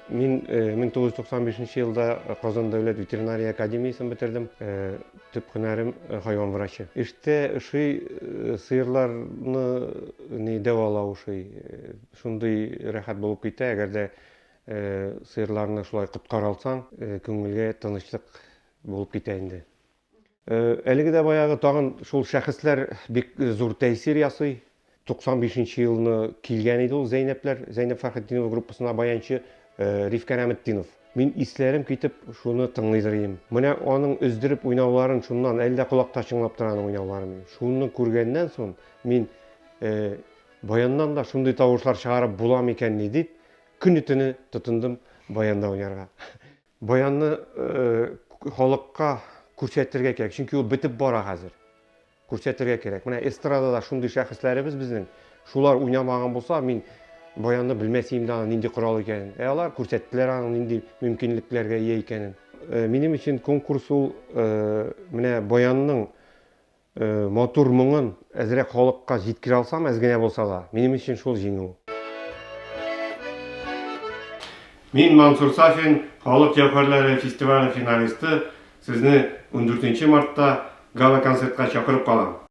Мин 1995 елда Казан дәүләт ветеринария академиясен бетердем. Төп һөнәрем хайван врачы. Эштә ошый, сыерларны ни дәвалау ошый. Шундый рәхәт булып китә, әгәр дә сыерларны шулай коткара алсаң, күңелгә тынычлык булып китә инде. Әлеге дә баягы тагын шул шәхесләр бик зур тәэсир ясый. 95 нче елны килгән иде ул Зәйнәпләр, Зәйнәп Фәрхетдинова группасына баянчы Риф Кәраметдинов. Мин исләрем китеп шуны тыңлыйдыр идем. Менә аның өздереп уйнауларын шуннан әле дә колакта чыңлап тора аның уйнаулары минем. Шуны күргәннән соң мин баяннан да шундый тавышлар чыгарып була микәнни дип көне-төне тотындым баянда уйнарга. Баянны халыкка күрсәтергә кирәк, чөнки ул бетеп бара хәзер. Күрсәтергә кирәк. Менә эстрадада шундый шәхесләребез безнең, шулар уйнамаган булса, мин баянны белмәс идем дә аның нинди корал икәнен. Ә алар күрсәттеләр аның нинди мөмкинлекләргә ия икәнен. Минем өчен конкурс ул менә баянның Матур моңын әзрәк халыкка җиткерә алсам, әз генә булса да, минем өчен шул җиңү. Мин, Мансур Сафин, Халык җәүһәрләре фестивале финалисты, сезне ундүртенче мартта гала-концертка чакырып калам.